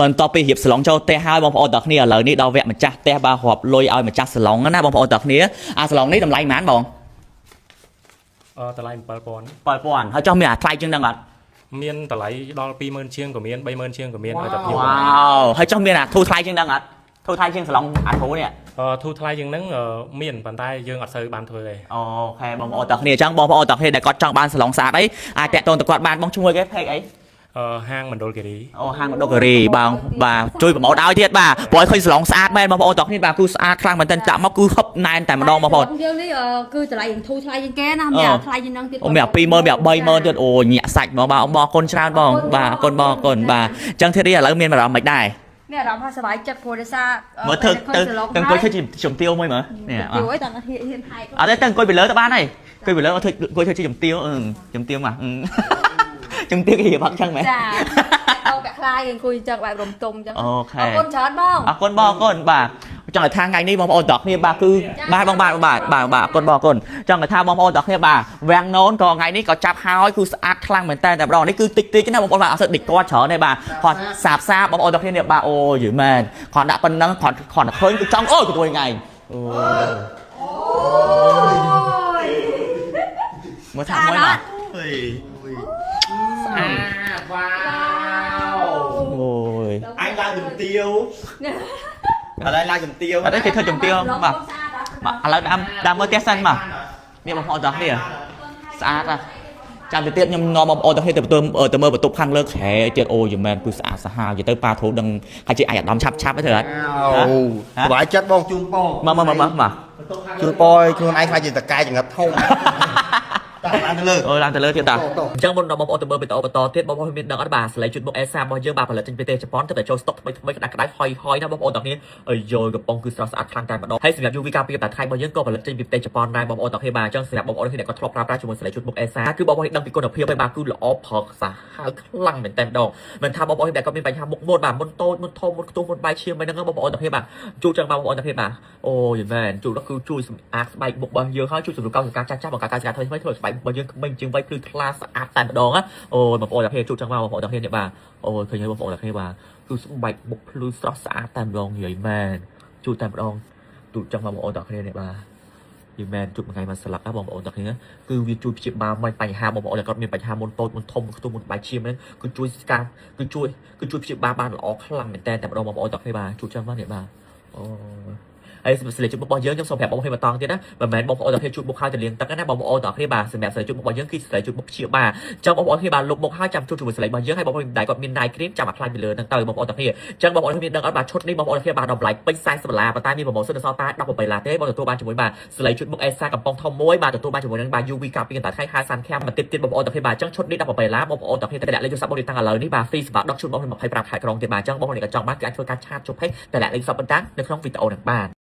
បន្ទាប់ពីរៀបសាឡុងចូលផ្ទះហើយបងប្អូនទាំងគ្នាឥឡូវនេះដល់វគ្គម្ចាស់ផ្ទះបាទរាប់លុយឲ្យម្ចាស់សាឡុងណាបងប្អូនទាំងគ្នាអាសាឡុងនេះតម្លៃប៉ុន្មានបង អឺតម្លៃ7000 7000ហើយចុះមានអាថ្លៃជាងហ្នឹងអត់ មានតម្លៃដល់20000ជាងក៏មាន30000ជាងក៏មានឲ្យតែភ្ញៀវ វ៉ាវហើយចុះមានអាធូរថ្លៃជាងហ្នឹងអត់ធូរថ្លៃជាងសាឡុងអាធូរនេះ អឺធូរថ្លៃជាងហ្នឹងអឺមានប៉ុន្តែយើងអត់សូវបានធ្វើទេ OK បងប្អូនទាំងគ្នាអញ្ចឹងបងប្អូនទាំងគ្នាដែលគាត់ចង់បានសាឡុងស្អាតអីអាចតាក់ទងទៅគាត់បានបងឈ្មោះគេ page អី អឺហាងមណ្ឌលគិរី អូហាងមណ្ឌលគិរីបងបាទជួយ promote ឲ្យទៀតបាទព្រោះឲ្យឃើញសាឡុងស្អាតមែនបងប្អូនទាំងគ្នាបាទគឺស្អាតខ្លាំងមែនទែនចាក់មកគឺហឹបណែនតែម្ដងបងប្អូន យើងនេះគឺតម្លៃធូរថ្លៃជាងគេណាមានថ្លៃជាងហ្នឹងទៀត អូមាន20000មាន30000ទៀតអូញាក់សាច់ហ្មងបាទអរគុណច្រើនបងបាទអរគុណបងអរគុណបាទអញ្ចឹងធីរីឥឡូវមានអារម្មណ៍មិនដែរ មានអារម្មណ៍ថាសប្បាយចិត្តព្រោះដោយសារ មើលធ្វើទៅទៅអង្គុយធ្វើជាជំទាវមួយមើលនេះ អត់អីតើហ៊ានហែក អត់ទេទៅអង្គុយពីលើទៅបានហើយអង្គុយពីលើមកធ្វើអង្គុយធ្វើជាជំទាវអឺជំទាវមកជំទាវគេរៀបអត់ចឹងមែន ចាអូពាក់ខ្លាយអង្គុយចឹងបែបរំទុំចឹង OK អរគុណច្រើនបង អរគុណបងអរគុណបាទចង់ឲ្យថាថ្ងៃនេះបងប្អូនទាំងគ្នាបាទគឺបាទបងបាទបាទបាទបាទអរគុណបងអរគុណចង់ឲ្យថាបងប្អូនទាំងគ្នាបាទវាំងណូនក៏ថ្ងៃនេះក៏ចាប់ហើយគឺស្អាតខ្លាំងមែនតើតែម្ដងនេះគឺតិចតិចណាបងប្អូនបាទអត់សូវដេកគាត់ច្រើនទេបាទគាត់សាបសាបបងប្អូនទាំងគ្នានេះបាទអូយយមែនគាត់ដាក់ប៉ុណ្ណឹងគាត់គាត់ឃើញគឺចង់អូយក៏ទួយថ្ងៃអូមើលថាមួយបាទ ស្អាតវ៉ាវ អូយ អញឡើងជំទាវឥឡូវឡើងជំទាវ អត់ទេគេធ្វើជំទាវបាទបាទឥឡូវដាំដាំមើលផ្ទះសិនបាទនេះបងប្អូនទាំងគ្នាស្អាតណាស់ចាំទៅទៀតខ្ញុំនាំបងប្អូនទាំងគ្នាទៅបន្ទប់ទៅមើលបន្ទប់ខាងលើខែទៀតអូយមែនគឺស្អាតសាហាវនិយាយទៅប៉ាធូដឹងហើយជាអាយអាដាមឆាប់ឆាប់ទៅអត់ អូសប្បាយចិត្តបងជូនពរ មកមកមកមក ជូនពរឲ្យខ្លួនឯងខ្លាចជាតកែចង្រិតធំ តាមឡើងទៅលើ អូឡើងទៅលើទៀតតា តោះ អញ្ចឹងមុនដល់បងប្អូនទៅមើលវីដេអូបន្តទៀតបងប្អូនមានដឹងអត់បាទសលេជូតមុខអេសារបស់យើងបាទផលិតចេញពីប្រទេសជប៉ុនទៅតែចូលស្តុកថ្មីថ្មីក្តៅក្តៅហុយហុយណាបងប្អូនទាំងគ្នាអាយយកំប៉ុងគឺស្រស់ស្អាតខ្លាំងតែម្ដងហើយសម្រាប់ UV ការពារតែថ្ងៃរបស់យើងក៏ផលិតចេញពីប្រទេសជប៉ុនដែរបងប្អូនទាំងគ្នាបាទអញ្ចឹងសម្រាប់បងប្អូនគ្នាដែលគាត់ធ្លាប់ប្រើប្រាស់ជាមួយសលេជូតមុខអេសាគឺបងប្អូនដឹងពីគុណភាពហើយបាទគឺល្អផកសាហាវខ្លាំងមែនតែម្ដងមិនថាបងប្អូនដែលគាត់មានបញ្ហាមុខមុនបាទមុនតូចមុនធំមុនខ្ទុះមុនបាយឈាមអីហ្នឹងបងប្អូនទាំងគ្នាបាទជួចឹងបាទបងប្អូនទាំងគ្នាបាទអូយមែនជួដល់គឺជួយសម្អាតស្បែកមុខរបស់យើងហើយជួយសម្រួលកោសិកាចាស់ចាស់បង្កើតកោសិកាថ្មីថ្មីធ្វើឲ្យស្បែកមុខរបស់យើងក្មេងជាងវ័យភ្លឺថ្លាស្អាតតែម្ដងណាអូយបងប្អូនទាំងគ្នាជួចឹងបាទបងប្អូនទាំងគ្នានេះបាទអូយឃើញហើយបងប្អូនទាំងគ្នាបាទគឺស្បែកមុខភ្លឺស្រស់ស្អាតតែម្ដងនិយាយមែនជួតែម្ដងជួចឹងបាទបងប្អូនទាំងគ្នានេះបាទយីមែនជួបមួយថ្ងៃមួយស្លឹកណាបងប្អូនទាំងគ្នាគឺវាជួយព្យាបាលមិនបញ្ហាបងប្អូនដែលគាត់មានបញ្ហាមុនតូចមុនធំខ្ទុះមុនបាយឈាមហ្នឹងគឺជួយស្កាគឺជួយគឺជួយព្យាបាលបានល្អខ្លាំងមែនតើតែម្ដងបងប្អូនទាំងគ្នាបាទជួបចឹងបាទនេះបាទអូហើយសម្រាប់សលេជមុខរបស់យើងខ្ញុំសូមប្រាប់បងប្អូនបន្តទៀតណាមិនមែនបងប្អូនទាំងគ្នាជួបមុខហើយទៅលាងទឹកណាបងប្អូនទាំងគ្នាបាទសម្រាប់សលេជមុខរបស់យើងគឺសលេជមុខព្យាបាលចឹងបងប្អូនគ្នាបាទលុបមុខហើយចាំជួបជាមួយសលេរបស់យើងហើយបងប្អូនដែលគាត់មាន night cream ចាំ apply ពីលើហ្នឹងទៅបងប្អូនទាំងគ្នាចឹងបងប្អូនគ្នាដឹងអត់បាទឈុតនេះបងប្អូនគ្នាបាទតម្លៃពេញ40ដុល្លារប៉ុន្តែមាន promotion ដល់សល់តែ18ដុល្លារទេបងទទួលបានជាមួយបាទសលេជុតមុខអេសាកំប៉ុងធំមួយបាទទទួលបានជាមួយនឹងបាទ UV ការពារកណ្ដាលថ្ងៃ50 sun cam បន្តិចទៀតបងប្អូនទាំងគ្នាបាទចឹងឈុតនេះ18ដុល្លារបងប្អូនទាំងគ្នាតែលាក់លេខទូរស័ព្ទបងទីតាំងឥឡូវនេះបាទ free សម្រាប់ដកជូនបងប្អូន25ខែក្រុងទៀតបាទចឹងបងប្អូនក៏ចង់បានគឺអាចធ្វើការ chat ជុំ page តែលាក់លេខទូរស័ព្ទបន្តនៅក្នុងវីដេអូនឹងបាន